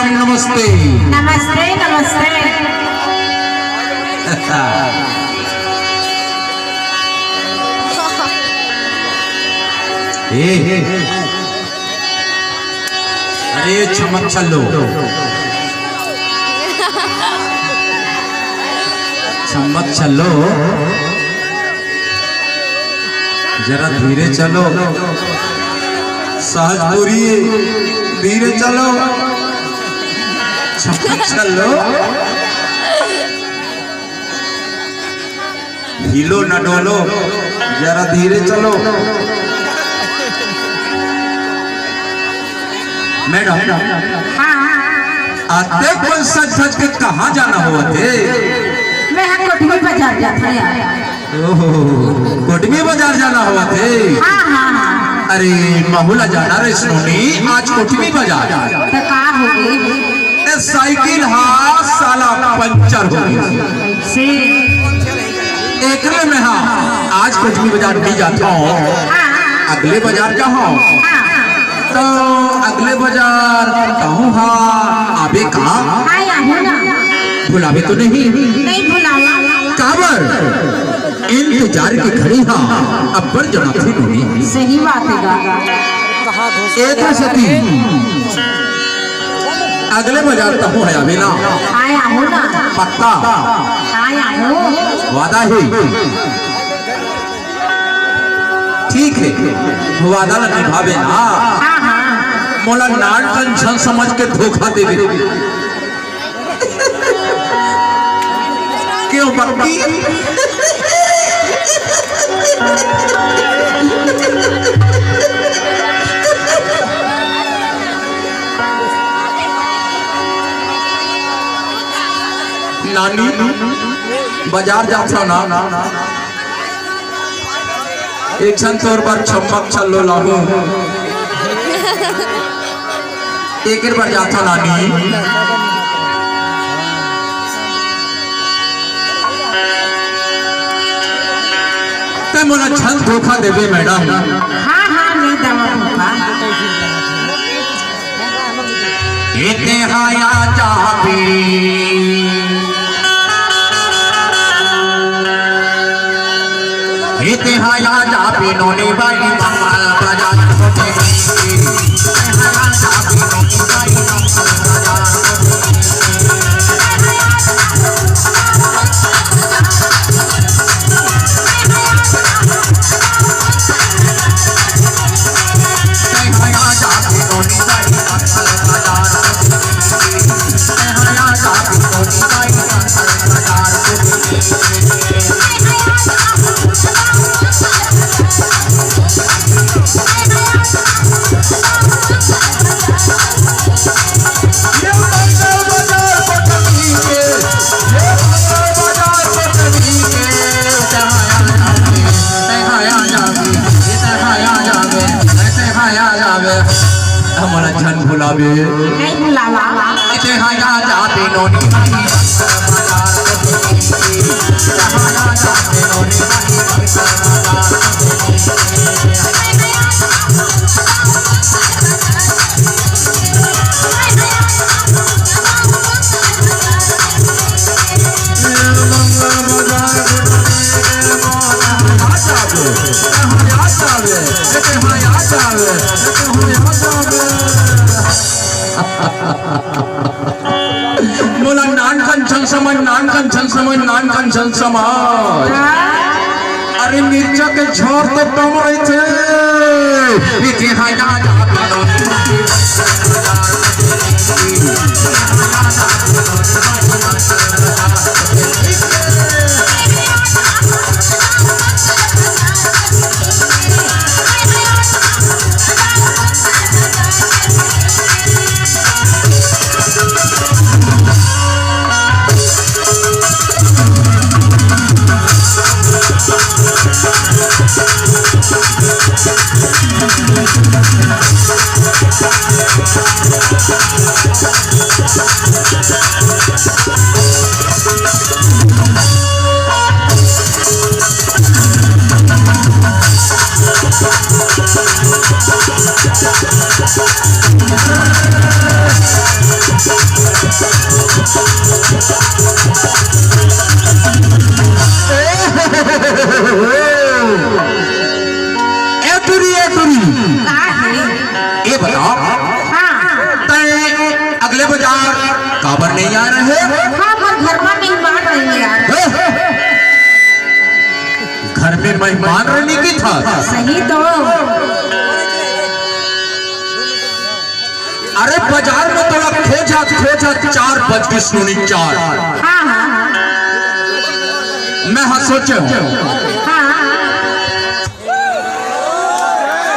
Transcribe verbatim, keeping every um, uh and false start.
नमस्ते। नमस्ते, नमस्ते। ए, अरे छमक छल्लो, छमक छल्लो, जरा धीरे चलो। सहजपुरी, धीरे चलो। छमक छल्लो। हिलो न डोलो, जरा धीरे चलो। मैडम, हाँ। अतेक बन सज धज के कहाँ जाना होवत हे? मैं हा कोटमी बाजार जात हँव यार। ओहो, कोटमी बाजार जाना होवत हे? हाँ, हाँ, हाँ। अरे, महू ला जाना रहिस नोनी, आज कोटमी बाजार। त का होगे? ए, साइकिल हा साला पंचर होगे। से एकरे में हा, आज कोटमी बाजार नइ जात हँव। हाँ। अगले बाजार जाहूँ। हाँ। त अगले बाजार कहूँ हा, आबे का? हाँ, आहूँ ना। भुलाबे तो नहीं? नहीं भुलावँव। काबर? इंतजार के घड़ी हा अब्बड़ जनाथे नोनी। सही बात हे गा। एकरे सेती अगले बाजार तहूँ हा आबे ना। हाँ, आहूँ ना। पक्का? हाँ, आहूँ। वादा हे? ठीक हे, वादा ला निभाबे ना। हाँ, हाँ। मोला नानकन झन समझ के धोखा देबे। क्यों बक्की? नानी, बाजार जाथव ना? एक झन तोर बर छमक छल्लो लाहूँ। एकर बर जाथव नानी। तैं मोला झन धोखा देबे मैडम। हाँ, हाँ, नइ देवँव धोखा। इते हा आ जाबे। इते हा आ जाबे नोनी बाई मंगल बाजार कोटे गई। इते हा आ जाबे नोनी बाई मंगल बाजार कोटे गई। हमला झन भुलाबे। नहीं भुलावँव। इते हा आ जाबे नोनी। मोला नानकन झन समझ, नानकन झन समझ, नानकन झन समझ। अरे मिर्चा के झोर तो कम रहिथे। इते हा आ जाबे नोनी। यार, काबर नहीं आ रहे? हाँ, मोर घर में मेहमान रहिन यार। हैं? घर में मेहमान रहने की था। सही तो। अरे, बाजार में तोला खोजत खोजत चार बज गे, सुनी, चार। हाँ, हाँ, हाँ। मैं हा सोचे हूँ,